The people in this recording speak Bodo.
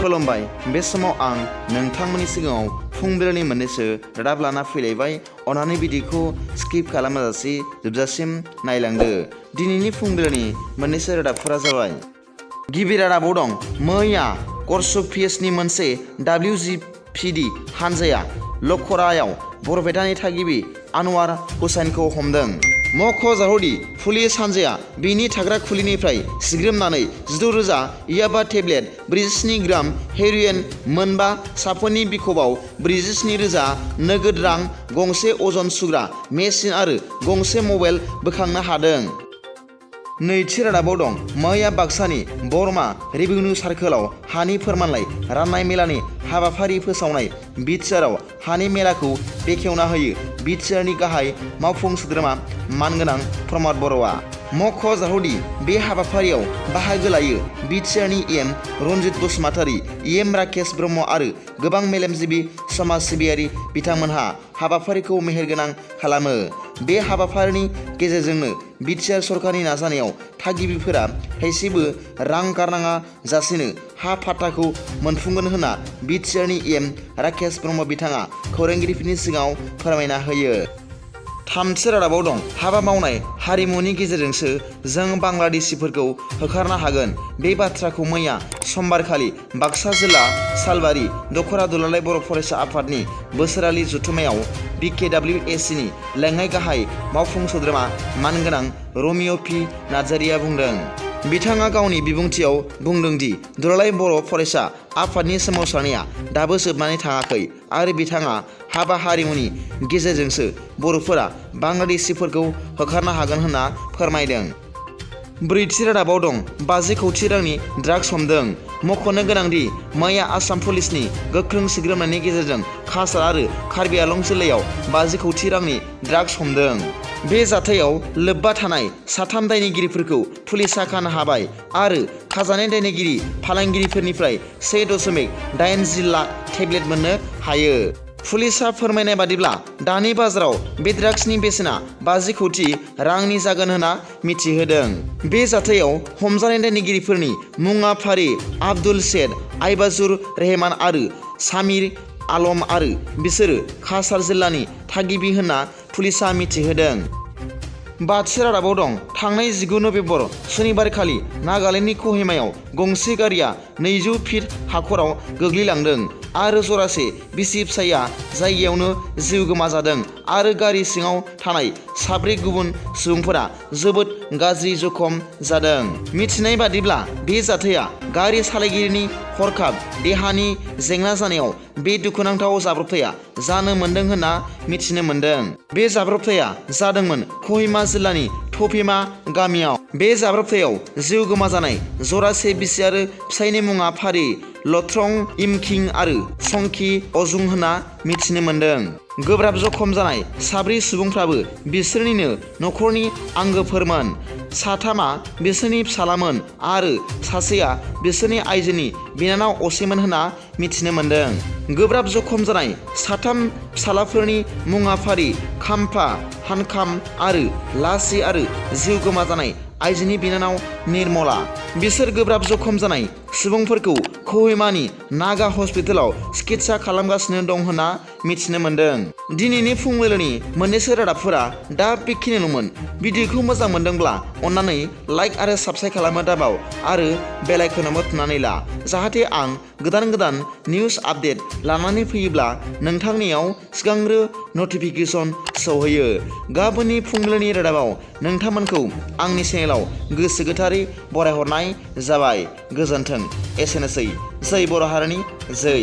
खुलुमबाय। बे समाव आं नोंथांमोननि सिगाङाव फुंबिलिनि मोननैसो रादाब लाना फैलायबाय। अन्नानै भिडिअखौ स्किप खालामाजासे जोबजासिम नायलांदो। दिनैनि फुंबिलिनि मोननैसो रादाबफोरा जाबाय। गिबि रादाबाव दं, मैया कर्सक पिएचनि मोनसे WGPD हानजाया लखरायाव बरपेटानि थागिबि आनवार हुसैनखौ हमदों। मख'जाथावदि पुलिस हानजाया बिनि थाग्रा खुलिनिफ्राय सिग्रोमनानै 16,000 याबा टेब्लेट, 47 ग्राम हेर'इन, मोनबा साफोननि बिखबआव 47,000 नगद रां, गंसे अजन सुग्रा मेसिन आरो गंसे मबाइल बोखांनो हादों। नैथि रादाबाव दं, मैया बाक्सानि बरमा रेभिनिउ सार्कोलाव हानि फोरमानलाइ राननाय मेलानि हाबाफारि फोसावनाय। बिटिआरआव हानि मेलाखौ बेखेवना होयो बिटिआरनि गाहाय मावफुं सोद्रोमा मानगोनां प्रमद बर'आ। मख'जाथावदि बे हाबाफारियाव बाहागो लायो बिटिआरनि एम रन्जित बसुमतारी, एम राकेश ब्रह्म आरो गोबां मेलेमजिबि समाज सिबियारि बिथांमोनहा हाबाफारिखौ मेहेरगोनां खालामो। बे हाबाफारिनि गेजेरजोंनो बिटिआर सरकारनि नाजानायाव थागिबिफोरा थाइसेबो रां गारनाङा जासेनो हा फाट्टाखौ मोनफुंगोन होनना बिटिआरनि एम राकेश ब्रह्म बिथाङा खौरांगिरिफोरनि सिगाङाव फोरमायना होयो। थामथि रादाबाव दं, हाबा मावनाय हारिमुनि गेजेरजोंसो जों बांलादेशिफोरखौ होखारनो हागोन। बे बाथ्राखौ मैया समबारखालि बाक्सा जिल्ला सालबारि दख'रा दुलाराय बर' फरायसा आफादनि बोसोरारि जथुम्मायाव BKWSनि लेङाइ गाहाय मावफुं सोद्रोमा मानगोनां रमिय' पि नार्जारिया बुंदों। बिथाङा गावनि बिबुंथियाव बुंदों दि दुलाराय बर' फरायसा आफादनि सोमावसारनाया दाबो जोबनानै थाङाखै आरो बिथाङा हाबा हारिमुनि गेजेरजोंसो बर'फोरा बांलादेशिफोरखौ होखारनो हागोन होनना फोरमायदों। ब्रैथि रादाबाव दं, 50 कौटि रांनि ड्राग्स हमदों। मख'नो गोनांदि मैया आसाम पुलिसनि गोख्रों सिग्रोमनायनि गेजेरजों काछार आरो कार्बि आलं जिल्लायाव 50 कौटि रांनि ड्राग्स हमदों। बे जाथायाव लोब्बा थानाय 3 दायनिगिरिफोरखौ पुलिसा खानो हाबाय आरो खाजानाय दायनिगिरि फालांगिरिफोरनिफ्राय 1.80 लाख टेब्लेट मोननो हायो। पुलिसा फोरमायनाय बादिब्ला दानि बाजाराव बे ड्राग्सनि बेसेना 50 कौटि रांनि जागोन होनना मिथिहोदों। बे जाथायाव हमजानाय दायनिगिरिफोरनि मुङा फारि आब्दुल सेद, आइबाजुर रहमान आरो सामिर आलम आरो बिसोरो काछार जिल्लानि थागिबि होनना पुलिसा मिथिहोदों। बाथि रादाबाव दं, थांनाय 19 नभेम्बर सनिबारखालि नागालेण्डनि कहिमायाव गंसे गारिया 200 फिट हाखराव गोग्लैलांदों आरो जरासे बिसि फिसायआ जायगायावनो जिउ गोमाजादों आरो गारि सिङाव थानाय 7 गुबुन सुबुंफोरा जोबोद गाज्रि जखम जादों। मिथिनाय बादिब्ला बे जाथाया गारि सालायगिरिनि हरखाब देहानि जेंना जानायाव बे दुखुनांथाव जाब्रबथाया जानो मोन्दों होनना मिथिनो मोन्दों। बे जाब्रबथाया जादोंमोन कहिमा जिल्लानि थफिमा गामियाव। बे जाब्रबथायाव जिउ गोमाजानाय जरासे बिसि आरो फिसायनि मुङा फारि लथ्रं इमखिं आरो संखि अजुं होनना मिथिनो मोन्दों। गोब्राब जखम जानाय 7 सुबुंफ्राबो बिसोरनिनो न'खरनि आंगोफोरमोन। 3 बिसोरनि फिसालामोन आरो सासेया बिसोरनि आइजोनि बिनानाव असेमोन होनना मिथिनो मोन्दों। गोब्राब जखम जानाय 3 फिसालाफोरनि मुङा फारि खाम्फा, हानखाम आरो लासि आरो जिउ गोमाजानाय आइजोनि बिनानाव निर्मला। बिसोर गोब्राब जखम जानाय सुबुंफोरखौ कहिमानि नागा हस्पिटालाव सिकित्सा खालामगासिनो दं होनना मिथिनो मोन्दों। दिनैनि फुंबिलिनि मोननैसो रादाबफोरा दा बेखिनिल'मोन। भिडिअखौ मोजां मोनदोंब्ला अन्नानै लाइक आरो साबस्क्राइब खालामनो दाबाव आरो बेल आइकनआवबो थुनानै ला, जाहाथे आं गोदान निउस आपडेट लानानै फैयोब्ला नोंथांनियाव सिगांग्रो नटिफिकेसन सौहैयो। गाबोननि फुंबिलिनि रादाबाव नोंथांमोनखौ आंनि चेनेलाव गोसो गोथारै बरायहरनाय जाबाय। गोजोन्थों। एसेनोसै। जै बर' हारिनि जै।